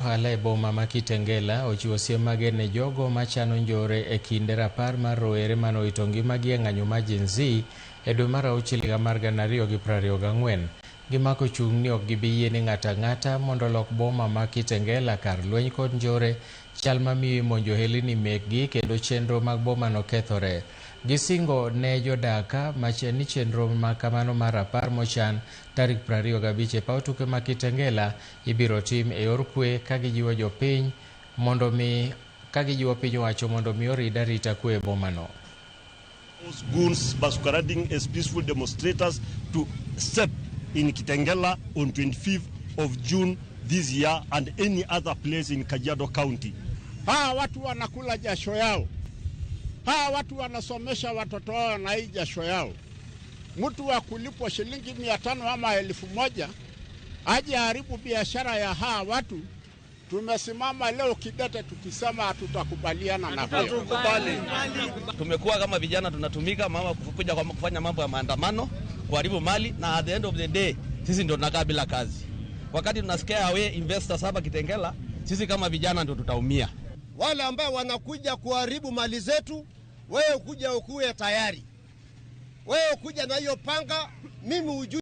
Ohala e boma ma Kitengela ochiwo siem mager ne jogo machano njore e kinde rapar mar rowere mane owito ngimagi e ng'anyo mar Gen Z e dwe mar auchiel higa mar 2024. Gimako chung' ni ok gibi yie ni ng'ato ang'ata mondo olok boma ma Kitengela kar lweny kod njore, chal mamiyo imonjo ohelni mekgi kendo chenro mag bomano kethore. Gisingo ne jodak ni chenro ma kamano mar rapar mochan tarik 25 e paw tuke ma Kitengela ibiro tim e yor kwe ka gijiwo jopiny mondo mi ka gijiwo piny owacho mondo mi orid arita kwe e bomano. Those goons masquerading as peaceful demonstrators to step in Kitengela on 25th of June this year and any other place in Kajiado County. Hawa watu wanakula jasho yao, hawa watu wanasomesha watoto wao na hii jasho yao. Mtu wa kulipwa shilingi 500 ama 1000 aje haribu biashara ya hawa watu. Tumesimama leo kidete tukisema hatutakubaliana na hiyo. Tumekuwa kama vijana tunatumika mama kuja kwa kufanya mambo ya maandamano, kuharibu mali, na at the end of the day sisi ndio tunakaa bila kazi. Wakati tunasikia away investors hapa Kitengela, sisi kama vijana ndio tutaumia. Wale ambao wanakuja kuharibu mali zetu, wewe kuja ukuwe tayari, wewe kuja na hiyo panga, mimi ujui.